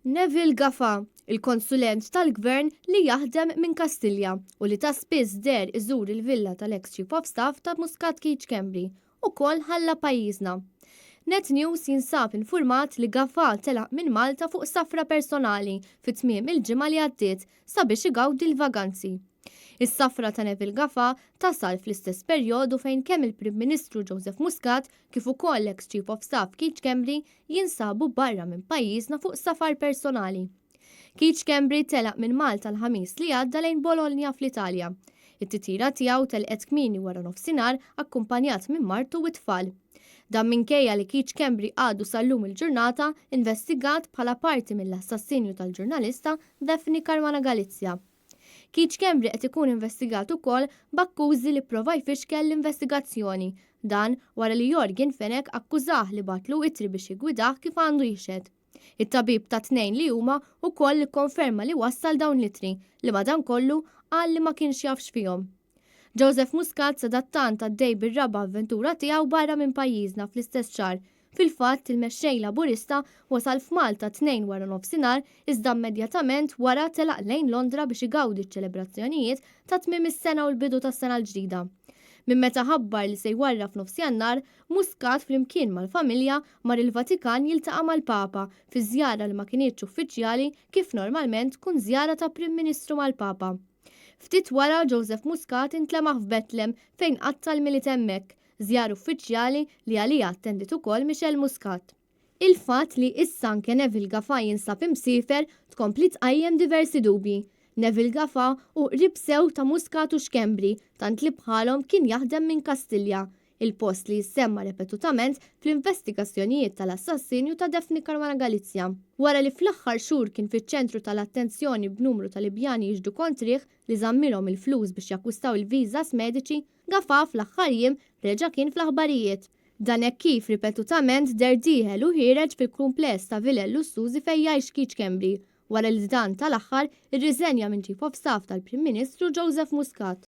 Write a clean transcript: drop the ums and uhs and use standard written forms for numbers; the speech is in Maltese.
Neville Gafà, il-konsulent tal-Gvern li jaħdem minn Kastilja u li ta' spiss deher iżur il-villa tal-eks Chief of Staff ta' Muscat Keith Schembri, ukoll ħalla pajjiżna. Net News jinsab infurmat li Gafà telaq minn Malta fuq safra personali fi tmiem il-ġimgħa li għaddiet sabiex igawdi l-vaganzi. Is-safra ta' Neville Gafà tasal fl-istess perjodu fejn kemm il-Prim Ministru Joseph Muscat kif ukoll l-eks Chief of Staff Keith Schembri jinsabu barra minn pajjiżna fuq safar personali. Keith Schembri telaq minn Malta l-Ħamis li għadda lejn Bologna fl-Italja. It-titjira tiegħu telqet kmieni wara nofsinhar akkumpanjat minn martu u t-tfal. Dan minkejja li Keith Schembri għadu sal-lum il-ġurnata investigat bħala parti mill-assassinju tal-ġurnalista Daphne Caruana Galizia. Keith Schembri qed ikun investigat ukoll b'akkużi li pprova jfixkel l-investigazzjoni. Dan wara li Yorgen Fenech akkużah li bagħatlu ittri biex jiggwidah kif għandu jixhed. It-tabib tat-tnejn li huma wkoll ikkonferma li wassal dawn l-ittri, li madankollu qal li ma kienx jaf x'fihom. Joseph Muscat sadattant għaddej bir-raba' avventura tiegħu barra minn pajjiżna fl-istess xahar. Fil-fatt, il-Mexxej Laburista wasal f'Malta t-Tnejn waranofsinhar iżda immedjatament wara telaq lejn Londra biex igawdi ċ-ċelebrazzjonijiet ta' tmiem is-sena u l-bidu tas-sena l-ġdida. Minn meta ħabbar li se jwarrab f'nofs Jannar, Muscat flimkien mal-familja mar il-Vatikan jiltaqa' mal-Papa fi żjara li ma kinitx uffiċjali kif normalment tkun żjara ta' Prim Ministru mal-Papa. Ftit wara, Joseph Muscat intlemaħ f'Betlem fejn qatta' l-Milied hemmhekk, żjara uffiċjali li għaliha attendiet ukoll Michelle Muscat. Il-fatt li issa anke Neville Gafà jinsab imsiefer tkompli tqajjem diversi dubji. Neville Gafà hu qrib sew ta' Muscat u Schembri tant li bħalhom kien jaħdem minn Kastilja, il-post li jissemma repetutament fl-investigazzjonijiet tal-assassinju ta' Daphne Caruana Galizia. Wara li fl-aħħar xhur kien fiċ-ċentru tal-attenzjoni b'numru ta' Libjani jixhdu kontrih li żammilhom il-flus biex jakkwistaw il-visas mediċi, Gafà fl-aħħar jiem reġa' kien fl-aħbarijiet. Dan hekk kif ripetutament deher dieħel u ħiereġ fil-kumpless ta' vilel lussużi fejn jgħix Keith Schembri, wara li dan tal-aħħar irriżenja minn Chief of Staff tal-Prim Ministru Joseph Muscat.